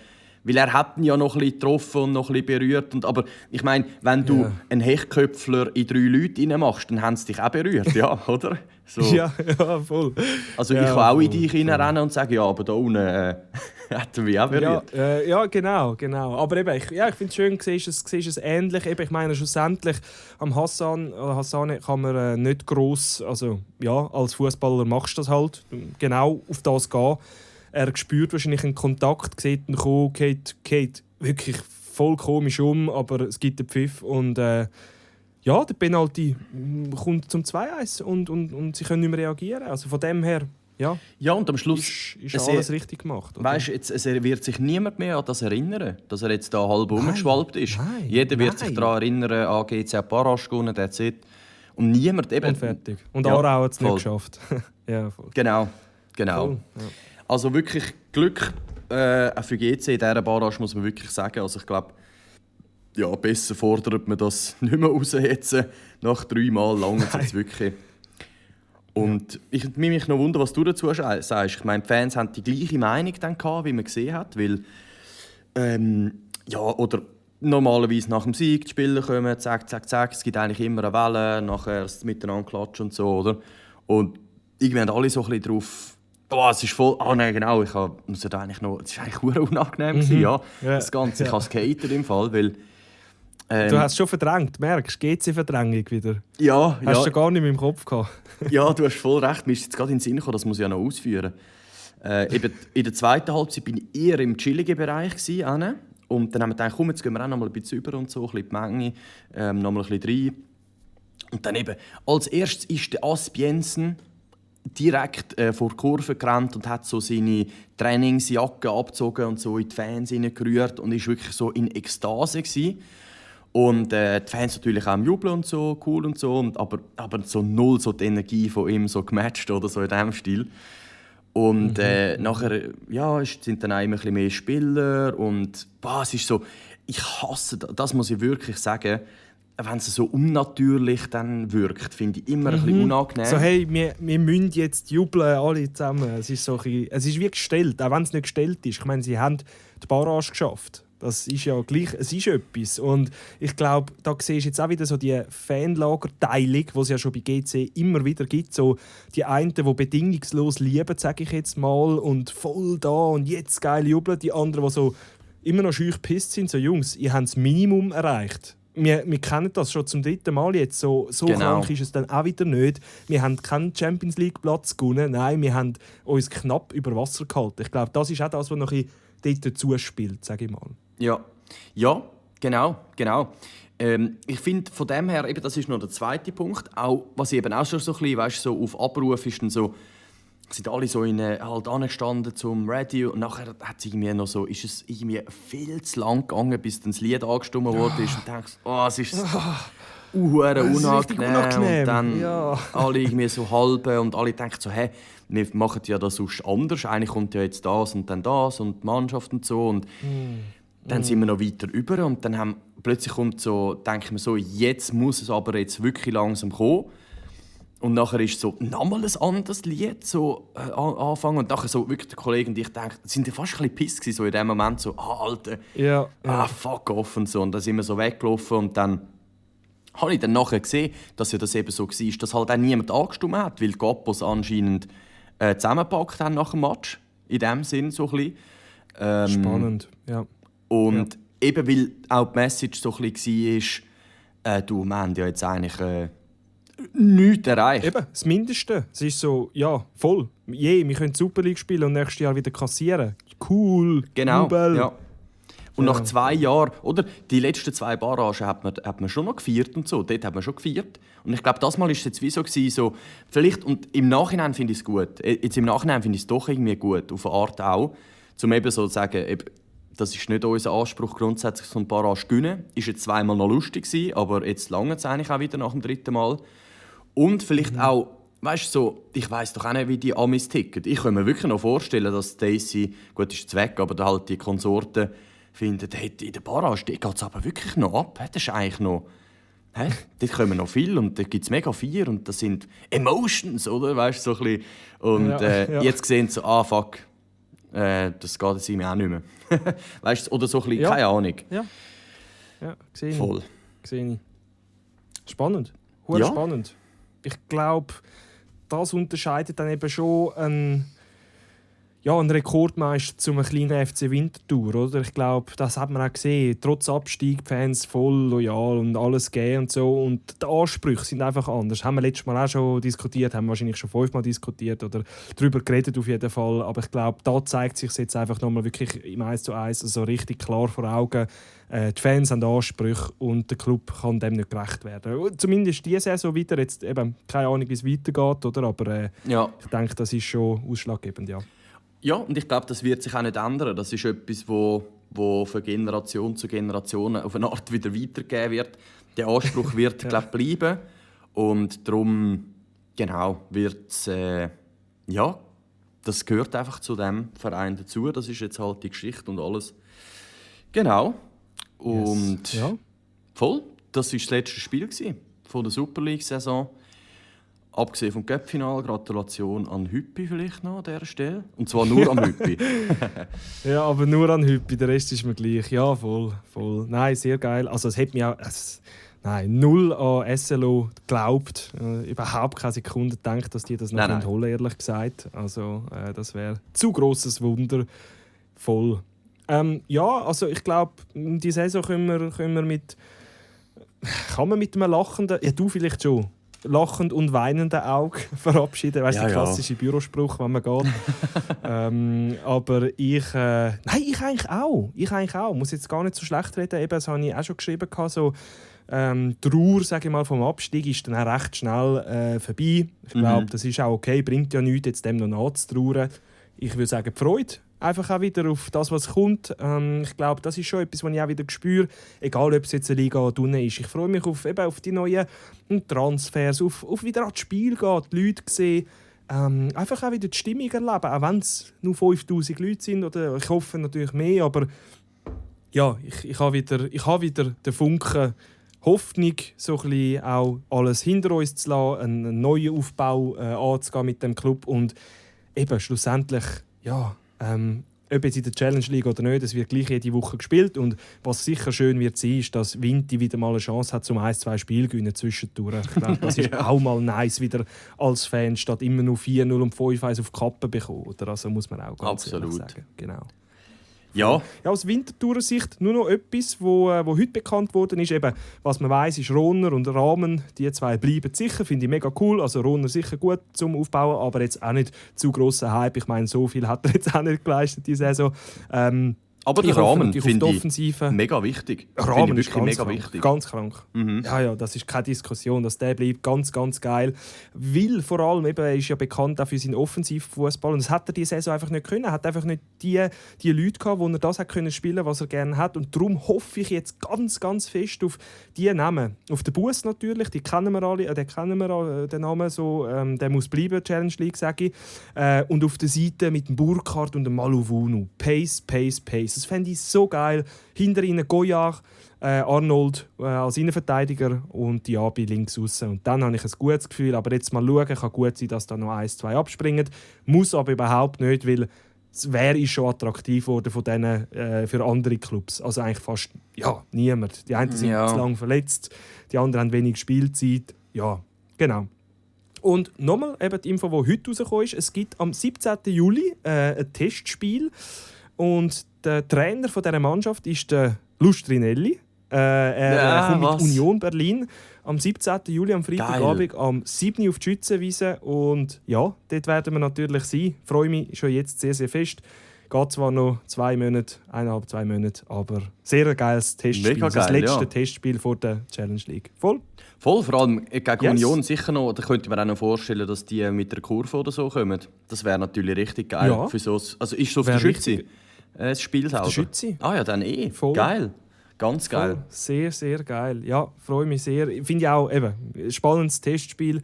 weil er hat ihn ja noch ein bisschen getroffen und noch ein bisschen berührt. Aber ich meine, wenn du einen Hechtköpfler in 3 Leute reinmachst, dann haben sie dich auch berührt, ja, oder? So. Ja, voll. Also ich kann auch in dich reinrennen und sagen, ja, aber da unten hat er mich auch berührt. Ja, genau. Aber eben, ich finde es schön, siehst es ähnlich. Eben, ich meine, schlussendlich am Hassane kann man nicht gross, also ja, als Fußballer machst du das halt, genau auf das gehen. Er spürt wahrscheinlich einen Kontakt, sieht ihn kommen, geht wirklich voll komisch aber es gibt einen Pfiff und der Penalty kommt zum 2-1 und sie können nicht mehr reagieren. Also von dem her, ja, und am Schluss ist alles richtig gemacht. Weißt, es wird sich niemand mehr an das erinnern, dass er jetzt da halb umgeschwalbt ist. Jeder wird sich daran erinnern, GC Parasch gewonnen, that's it. Und niemand eben... Und fertig. Und Aarau hat es nicht geschafft. Ja, voll. Genau. Genau. Cool. Ja. Also wirklich Glück für GC in dieser Barrage, muss man wirklich sagen. Also ich glaube, ja, besser fordert man das nicht mehr raus jetzt. Nach 3 Mal lang jetzt wirklich. Und ich würde mich noch wundern, was du dazu sagst. Ich meine, die Fans haben die gleiche Meinung dann gehabt, wie man gesehen hat, weil ja, oder normalerweise nach dem Sieg die Spieler kommen, zack, zack, zack, es gibt eigentlich immer eine Welle, nachher miteinander klatschen und so, oder? Und irgendwie haben alle so ein bisschen drauf, es ist voll, nein, genau, es war eigentlich verdammt unangenehm gewesen, ja, das Ganze, ich habe gehatet im Fall, weil du hast es schon verdrängt, merkst du? GC-Verdrängung wieder. Ja. Hast du gar nicht mehr im Kopf gehabt? Ja, du hast voll recht. Mir ist jetzt gerade in den Sinn gekommen, das muss ich ja noch ausführen. Eben in der zweiten Halbzeit war ich eher im chilligen Bereich. Und dann haben wir gedacht, komm, jetzt gehen wir auch noch mal ein bisschen über und so, ein bisschen die Menge, noch mal ein bisschen rein. Und dann eben, als erstes ist der Asp Jensen direkt vor die Kurve gerannt und hat so seine Trainingsjacke abgezogen und so in die Fans hineingerührt und war wirklich so in Ekstase gewesen. Und die Fans natürlich auch am Jubeln und so, cool und so, aber so null so die Energie von ihm so gematcht oder so in diesem Stil. Und nachher sind dann auch immer ein bisschen mehr Spieler und es ist so, ich hasse das, muss ich wirklich sagen, wenn es so unnatürlich dann wirkt, finde ich immer ein bisschen unangenehm. So, hey, wir müssen jetzt jubeln, alle zusammen. Es ist wie gestellt, auch wenn es nicht gestellt ist. Ich meine, sie haben die Barrage geschafft. Das ist ja gleich, es ist etwas. Und ich glaube, da siehst du jetzt auch wieder so die Fanlagerteilung, die es ja schon bei GC immer wieder gibt. So die einen, die bedingungslos lieben, sage ich jetzt mal, und voll da und jetzt geil jubeln. Die anderen, die so immer noch schüch gepisst sind. So, Jungs, ihr habt das Minimum erreicht. Wir kennen das schon zum 3. Mal jetzt. So genau. Krank ist es dann auch wieder nicht. Wir haben keinen Champions-League-Platz gewonnen. Nein, wir haben uns knapp über Wasser gehalten. Ich glaube, das ist auch das, was noch ein bisschen dort dazu spielt, sage ich mal. Ja, genau. Ich finde von dem her, eben, das ist noch der zweite Punkt, auch, was ich eben auch schon so ein bisschen, weißt, so auf Abruf ist, dann so, sind alle so halt angestanden zum Radio und nachher hat's irgendwie noch so, ist es irgendwie viel zu lang gegangen, bis dann das Lied angestimmt wurde und du denkst, es ist unangenehm. Und dann alle irgendwie so halbe und alle denken so, wir machen ja das sonst anders, eigentlich kommt ja jetzt das und die Mannschaft und so und dann sind wir noch weiter über und dann plötzlich denke ich mir so, jetzt muss es aber jetzt wirklich langsam kommen. Und nachher ist so nochmal ein anderes Lied so, anfangen. Und nachher so wirklich der Kollege und ich sind fast ein bisschen pisst so in dem Moment so, Alter, fuck off und so. Und dann sind wir so weggelaufen und dann habe ich dann nachher gesehen, dass ja das eben so war, dass halt auch niemand angestimmt hat, weil die Goppos anscheinend zusammengepackt haben nach dem Match. In dem Sinn so ein bisschen. Spannend, ja. Und eben weil auch die Message so ein bisschen war, wir haben ja jetzt eigentlich nichts erreicht. Eben, das Mindeste. Es ist so, ja, voll. Wir können die Super League spielen und nächstes Jahr wieder kassieren. Cool, genau, Jubel. Ja. Und nach 2 Jahren, oder? Die letzten 2 Barragen hat man schon noch gefeiert und so. Dort hat man schon gefeiert. Und ich glaube, das Mal war es jetzt wie so, vielleicht, und im Nachhinein finde ich es gut. Jetzt im Nachhinein finde ich es doch irgendwie gut, auf eine Art auch, um eben so zu sagen, das ist nicht unser Anspruch, grundsätzlich so ein Barrage zu gewinnen. Ist jetzt 2-mal noch lustig gewesen, aber jetzt lange es eigentlich auch wieder nach dem 3. Mal. Und vielleicht auch, weißt du, so, ich weiss doch auch nicht, wie die Amis ticken. Ich kann mir wirklich noch vorstellen, dass Stacey, gut, ist jetzt weg, aber halt die Konsorten finden, hey, in der Barrage geht es aber wirklich noch ab. Das ist eigentlich noch, dort kommen noch viel und da gibt es mega viel und das sind Emotions, oder? Weißt du, so ein bisschen. Und jetzt sehen sie so, fuck, das geht jetzt irgendwie auch nicht mehr. Weißt du, oder so ein bisschen, keine Ahnung. Ja, sehe ich. Voll. Sehe ich. Spannend. Spannend. Ich glaube, das unterscheidet dann eben schon einen Rekordmeister zum kleinen FC Winterthur. Oder? Ich glaube, das hat man auch gesehen. Trotz Abstieg, die Fans voll loyal und alles gegeben und so. Und die Ansprüche sind einfach anders. Haben wir letztes Mal auch schon diskutiert, haben wir wahrscheinlich schon 5-mal diskutiert oder darüber geredet auf jeden Fall. Aber ich glaube, da zeigt sich jetzt einfach nochmal wirklich im 1:1 so richtig klar vor Augen. Die Fans haben Ansprüche und der Club kann dem nicht gerecht werden. Zumindest diese Saison weiter. Jetzt eben keine Ahnung, wie es weitergeht, oder? Aber ich denke, das ist schon ausschlaggebend, ja. Ja, und ich glaube, das wird sich auch nicht ändern. Das ist etwas, wo von Generation zu Generation auf eine Art wieder weitergegeben wird. Der Anspruch wird, glaube ich, bleiben. Und darum, genau, wird es das gehört einfach zu dem Verein dazu. Das ist jetzt halt die Geschichte und alles. Genau. Und Yes. Ja. voll, das war das letzte Spiel von der Super League-Saison. Abgesehen vom Cup-Final, Gratulation an Hüppi vielleicht noch an dieser Stelle. Und zwar nur an Hüppi. Ja, aber nur an Hüppi, der Rest ist mir gleich. Ja, voll. Nein, sehr geil. Also es hat mich auch... null an SLO geglaubt. Überhaupt keine Sekunde gedacht, dass die das noch Nein. holen, ehrlich gesagt. Also das wäre zu grosses Wunder. Voll. Ja, also ich glaube, die Saison kann man mit einem lachenden... Ja, du vielleicht schon. Lachend und weinenden Auge verabschieden. Weißt du, Ja, der klassische Bürospruch, wenn man geht. Aber ich eigentlich auch. Ich muss jetzt gar nicht so schlecht reden. Eben, das habe ich auch schon geschrieben. So, die Trauer, sage ich mal, vom Abstieg ist dann auch recht schnell vorbei. Ich glaube, das ist auch okay. Bringt ja nichts, jetzt dem noch nachzutrauern. Ich würde sagen, die Freude. Einfach auch wieder auf das, was kommt. Ich glaube, das ist schon etwas, was ich auch wieder spüre. Egal, ob es jetzt eine Liga oder unten ist. Ich freue mich auf die neuen Transfers, auf wieder ans Spiel gehen, die Leute sehen. Einfach auch wieder die Stimmung erleben. Auch wenn es nur 5000 Leute sind. Oder ich hoffe natürlich mehr. Aber ja, ich habe wieder den Funken Hoffnung, so ein bisschen auch alles hinter uns zu lassen, einen neuen Aufbau anzugehen mit dem Club. Und eben schlussendlich, ja, ob jetzt in der Challenge League oder nicht, es wird gleich jede Woche gespielt. Und was sicher schön wird sein, ist, dass Vinti wieder mal eine Chance hat, zum 1-2 Spiel zu gewinnen zwischendurch. Ich glaube, das ist auch mal nice, wieder als Fan, statt immer nur 4-0 und 5-1 auf die Kappe bekommen. Oder? Also muss man auch ganz ehrlich sagen. Genau. Ja. Ja, aus Winterthurer Sicht nur noch etwas, wo heute bekannt worden ist. Eben, was man weiss, ist Rohner und Rahmen. Die zwei bleiben sicher, finde ich mega cool. Also Rohner sicher gut zum Aufbauen, aber jetzt auch nicht zu grosser Hype. Ich meine, so viel hat er jetzt auch nicht geleistet diese Saison. Aber der Rahmen finde ich Offensive. mega wichtig. Rahmen ist wirklich ganz mega krank, wichtig. ganz krank. Ja, das ist keine Diskussion, dass der bleibt. Ganz, ganz geil. Weil vor allem, eben, er ist ja bekannt auch für seinen Offensivfußball. Und das hat er diese Saison einfach nicht können. Er hat einfach nicht die Leute gehabt, wo er das hat können spielen, was er gerne hat. Und darum hoffe ich jetzt ganz, ganz fest auf die Namen. Auf den Bus natürlich, die kennen wir alle, den Namen so, der muss bleiben, Challenge League, sage ich. Und auf der Seite mit dem Burkhardt und dem Maluvunu. Pace, Pace, Pace. Das fände ich so geil. Hinter ihnen Goyard, Arnold als Innenverteidiger und Diaby links außen. Und dann habe ich ein gutes Gefühl. Aber jetzt mal schauen, kann gut sein, dass da noch 1-2 abspringen. Muss aber überhaupt nicht, weil es wäre schon attraktiv geworden von denen für andere Clubs. Also eigentlich fast niemand. Die einen sind zu lange verletzt, die anderen haben wenig Spielzeit. Ja, genau. Und nochmal eben die Info, die heute rausgekommen ist. Es gibt am 17. Juli ein Testspiel. Und der Trainer dieser Mannschaft ist der Lustrinelli. Er kommt mit Union Berlin am 17. Juli, am Freitagabend, am 7. auf die Schützenwiese. Und ja, dort werden wir natürlich sein. Ich freue mich schon jetzt sehr, sehr fest. Geht zwar noch 2 Monate, 2 Monate, aber sehr ein geiles Testspiel. Mega geil, das letzte Testspiel vor der Challenge League. Voll, vor allem gegen Union sicher noch. Da könnte man auch noch vorstellen, dass die mit der Kurve oder so kommen. Das wäre natürlich richtig geil. Ja. Für so, also ist es auf der Schütze? Das Spiel selber? Auf der Schütze. Ah ja, dann eh. Voll. Geil. Ganz geil. Voll. Sehr, sehr geil. Ja, freue mich sehr. Finde ich auch eben ein spannendes Testspiel.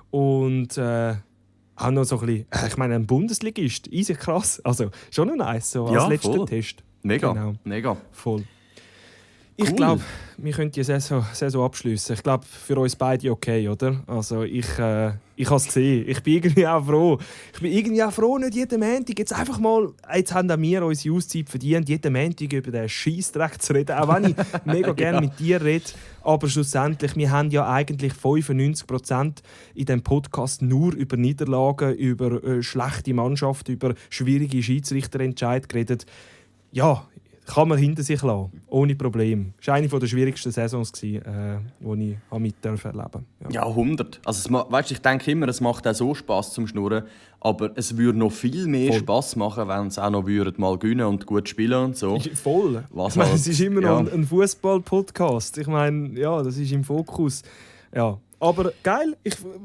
Und auch noch so ein bisschen, ich meine, ein Bundesligist, easy krass. Also schon noch nice, so als letzter voll. Test. Mega, Genau. mega. Voll. Ich glaube, wir können die Saison abschliessen. Ich glaube, für uns beide okay, oder? Also ich habe es gesehen. Ich bin irgendwie auch froh. Nicht jeden Montag. Jetzt haben auch wir unsere Auszeit verdient, jeden Montag über den Scheissdreck zu reden. Auch wenn ich mega gerne mit dir rede. Aber schlussendlich, wir haben ja eigentlich 95% in diesem Podcast nur über Niederlagen, über schlechte Mannschaft, über schwierige Schiedsrichterentscheidungen geredet. Ja, kann man hinter sich lassen, ohne Problem. Das war eine der schwierigsten Saisons, die ich mit erleben durfte. Ja, 100. Also, weißt, ich denke immer, es macht auch so Spass zum Schnurren, aber es würde noch viel mehr Spass machen, wenn es auch noch mal gewinnen und gut spielen und so. Voll. Was ich meine, halt, es ist immer noch ein Fußball-Podcast. Ich meine, ja, das ist im Fokus. Ja. Aber geil,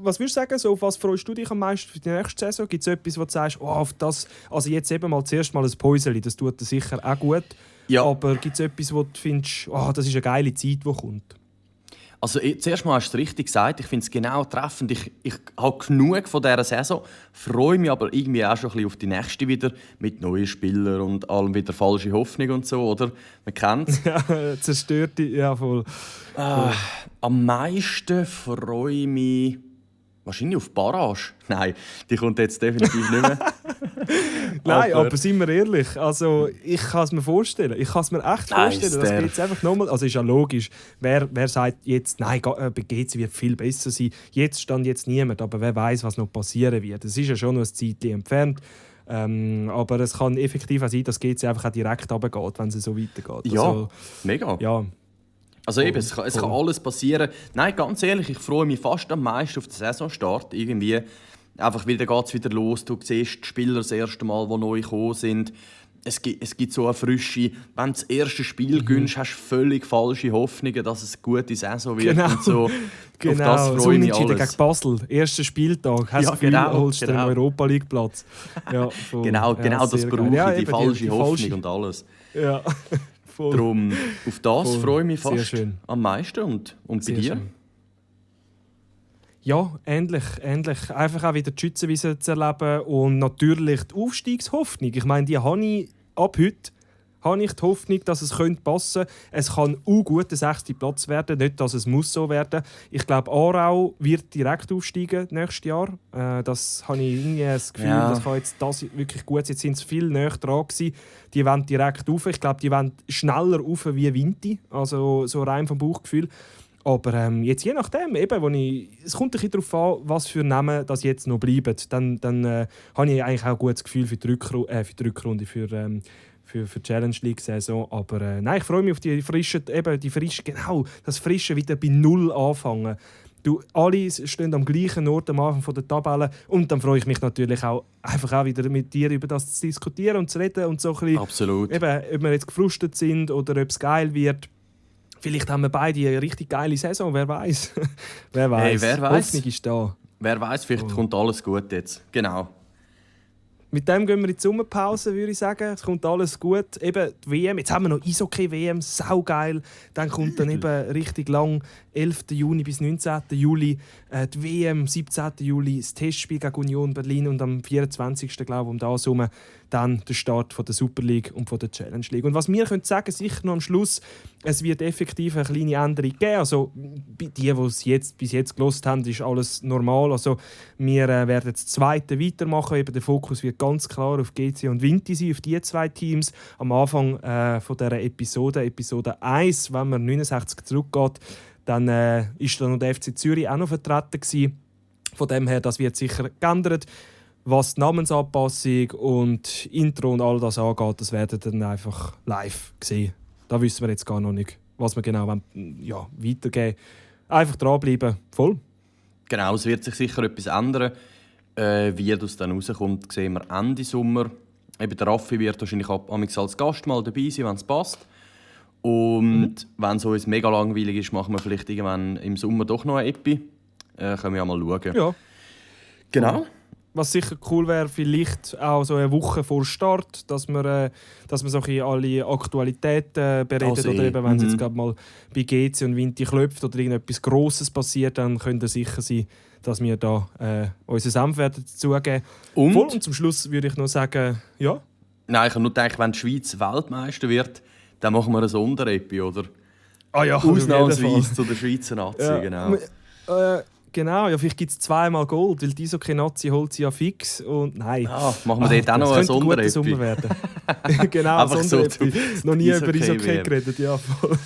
was würdest du sagen, so, auf was freust du dich am meisten für die nächste Saison? Gibt es etwas, wo du sagst, auf das, also jetzt eben mal zuerst mal ein Päuseli, das tut dir sicher auch gut. Ja. Aber gibt es etwas, wo du findest, das ist eine geile Zeit, die kommt? Also zuerst mal hast du es richtig gesagt, ich finde es genau treffend. Ich habe genug von dieser Saison, freue mich aber irgendwie auch schon ein bisschen auf die nächste wieder, mit neuen Spielern und allem wieder falsche Hoffnung und so, oder? Man kennt es. Ja, zerstörte, ja voll. Am meisten freue ich mich wahrscheinlich auf Barrage. Nein, die kommt jetzt definitiv nicht mehr. Nein, aber sind wir ehrlich, also ich kann es mir vorstellen. Ich kann es mir echt vorstellen, dass jetzt einfach nochmal, also ist ja logisch, wer sagt jetzt, nein, GC wird viel besser sein. Jetzt stand jetzt niemand, aber wer weiß, was noch passieren wird. Es ist ja schon noch ein Zeitchen entfernt. Aber es kann effektiv auch sein, dass GC einfach auch direkt runtergeht, wenn es so weitergeht. Ja, also, mega. Ja. Also eben, es kann alles passieren. Nein, ganz ehrlich, ich freue mich fast am meisten auf den Saisonstart. Irgendwie. Einfach, weil dann geht es wieder los. Du siehst die Spieler das erste Mal, die neu gekommen sind. Es gibt so eine Frische. Wenn du das erste Spiel gewinnst, hast du völlig falsche Hoffnungen, dass es eine gute Saison wird. Genau. Und so. Genau, auf das freue ich mich alles. gegen Basel, erster Spieltag, hast du holst du den Europa-League-Platz. Ja, genau, das brauche ich, die falsche Hoffnung und alles. Ja, voll. Darum, auf das freue ich mich fast schön. am meisten. Und bei dir? Schön. Ja, ähnlich. Einfach auch wieder die Schützenwiese zu erleben und natürlich die Aufstiegshoffnung. Ich meine, die habe ich ab heute. Habe ich die Hoffnung, dass es passen könnte. Es kann auch gut der 6. Platz werden, nicht, dass es muss so werden. Ich glaube, Aarau wird direkt aufsteigen nächstes Jahr. Das habe ich irgendwie das Gefühl, das kann jetzt das wirklich gut sein. Jetzt sind sie viel näher dran gewesen. Die wollen direkt rauf. Ich glaube, die wollen schneller rauf wie Vinti. Also so rein vom Bauchgefühl. Aber jetzt je nachdem, eben, es kommt ein bisschen darauf an, was für Namen das jetzt noch bleiben. Dann habe ich eigentlich auch ein gutes Gefühl für die Rückrunde, für die Challenge League Saison. Aber nein, ich freue mich auf die frische, genau, das Frische wieder bei Null anfangen. Alle stehen am gleichen Ort am Anfang der Tabelle und dann freue ich mich natürlich auch wieder mit dir über das zu diskutieren und zu reden und so ein bisschen, absolut. Eben, ob wir jetzt gefrustet sind oder ob es geil wird. Vielleicht haben wir beide eine richtig geile Saison, wer weiß. Wer weiß. Hey, wer weiß. Hoffnung ist da. Wer weiß, vielleicht kommt alles gut jetzt. Genau. Mit dem gehen wir in die Sommerpause, würde ich sagen. Es kommt alles gut. Eben die WM, jetzt haben wir noch Eishockey-WM, saugeil. Dann kommt dann eben richtig lang, 11. Juni bis 19. Juli, die WM, 17. Juli, das Testspiel gegen Union Berlin und am 24. glaube ich, um das herum dann der Start von der Super League und von der Challenge League. Und was wir können sagen, sicher noch am Schluss, es wird effektiv eine kleine Änderung geben. Also die es bis jetzt gehört haben, ist alles normal. Also wir werden das Zweite weitermachen. Eben der Fokus wird ganz klar auf GC und Vinti sein, auf die zwei Teams. Am Anfang von dieser Episode 1, wenn man 69 zurückgeht, dann ist dann noch der FC Zürich auch noch vertreten gewesen. Von dem her, das wird sicher geändert. Was die Namensanpassung und Intro und all das angeht, das werden dann einfach live sehen. Da wissen wir jetzt gar noch nicht, was wir genau weitergeben. Einfach dranbleiben, voll. Genau, es wird sich sicher etwas ändern. Wie das dann rauskommt, sehen wir Ende Sommer. Eben der Raffi wird wahrscheinlich als Gast mal dabei sein, wenn es passt. Und wenn es uns mega langweilig ist, machen wir vielleicht irgendwann im Sommer doch noch eine Epi. Können wir ja mal schauen. Ja. Genau. Was sicher cool wäre, vielleicht auch so eine Woche vor Start, dass wir so ein bisschen alle Aktualitäten bereden. Oder eben, wenn es jetzt gerade mal bei GC und Vinti klopft oder irgendetwas Grosses passiert, dann könnt ihr sicher sein, dass wir da unseren Senf dazugeben. Und zum Schluss würde ich noch sagen, ja. Nein, ich habe nur gedacht, wenn die Schweiz Weltmeister wird, dann machen wir eine Sonderepi, oder? Ah ja, ausnahmsweise zu der Schweizer Nazi, ja. Genau. Genau, ja, vielleicht gibt es zweimal Gold, weil die Eishockey-Nazi holt sie ja fix. Und nein. Machen wir dort auch noch eine Sonderepi. Sommer werden. Genau, einfach Sonderepi. So noch nie über Eishockey geredet, ja. Voll.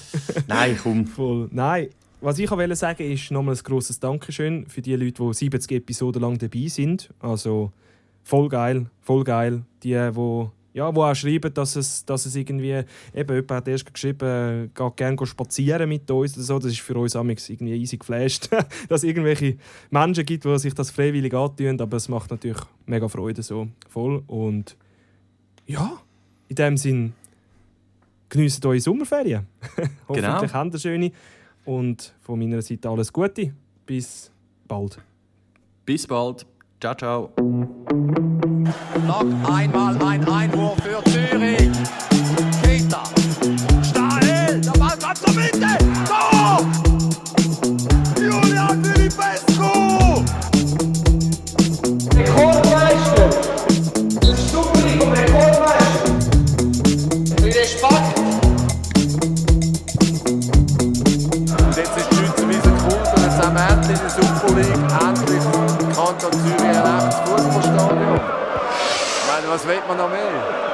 Nein, komm. Voll. Nein. Was ich wollte sagen, ist nochmal ein grosses Dankeschön für die Leute, die 70 Episoden lang dabei sind. Also voll geil. Die auch schreiben, dass es irgendwie, eben jemand hat erst geschrieben, geht gerne spazieren mit uns oder so. Das ist für uns irgendwie easy geflasht, dass es irgendwelche Menschen gibt, die sich das freiwillig antun, aber es macht natürlich mega Freude so voll. Und ja, in dem Sinn, geniessen eure Sommerferien. Hoffentlich habt ihr schöne. Und von meiner Seite alles Gute. Bis bald. Bis bald. Ciao, ciao. Noch einmal ein Einwurf für Zürich. Peter. Stahl. Der Ball kommt zur Mitte. Tor! Rekordmeister! Super League vom Rekordmeister! Mit Respekt! Und jetzt ist die Schweizer Wiese geholt und jetzt haben wir endlich in der Super League endlich Kanton Zürich ein echtes Fußballstadion. Ich meine, was will man noch mehr?